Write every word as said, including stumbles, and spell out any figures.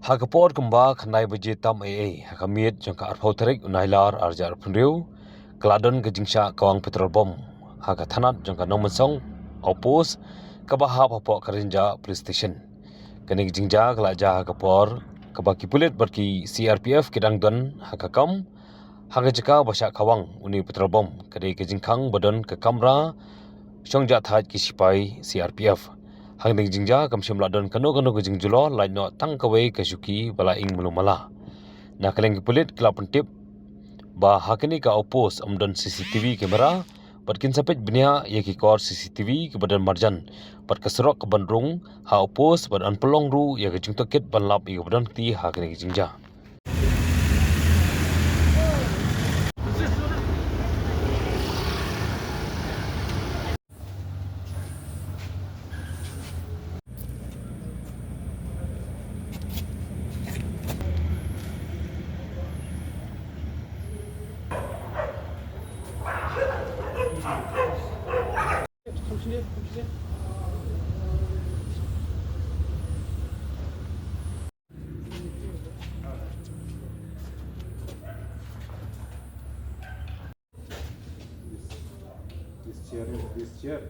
Ha ka por kumba khyndai baje tam ei ei ha ka miet jong ka arphew tarik u Nailar arhajar arphew hynriew, ka la don ka jingshah kawang petrol bomb ha ka thanat jong ka Nongmensong outpost kaba hap hapoh ka Rynjah Police Station. Kane ka jingjia ka la jia ha ka por kaba ki pulit bad ki C R P F ki dang don ha ka kam ha ka jaka ba shah kawang une u petrol bomb. Ka dei ka jingkhang ba don ka kamra shong jahthait ki sipai C R P F. Hangne ka jingjia kam shym la don kano kano ka jingjulor, lait noh tang kawei ka shuki ba la ing malu mala. Na ka liang ki pulit ki la pyntip ba ha kane ka outpost ym don C C T V camera bad kin sa peit bniah ïa ki kor C C T V kiba don marjan bad ka surok kaban rung ha outpost bad yn pynlong ruh ïa ka jingtohkit ban lap ïa kiba don kti ha kane ka jingjia. This chair, this chair.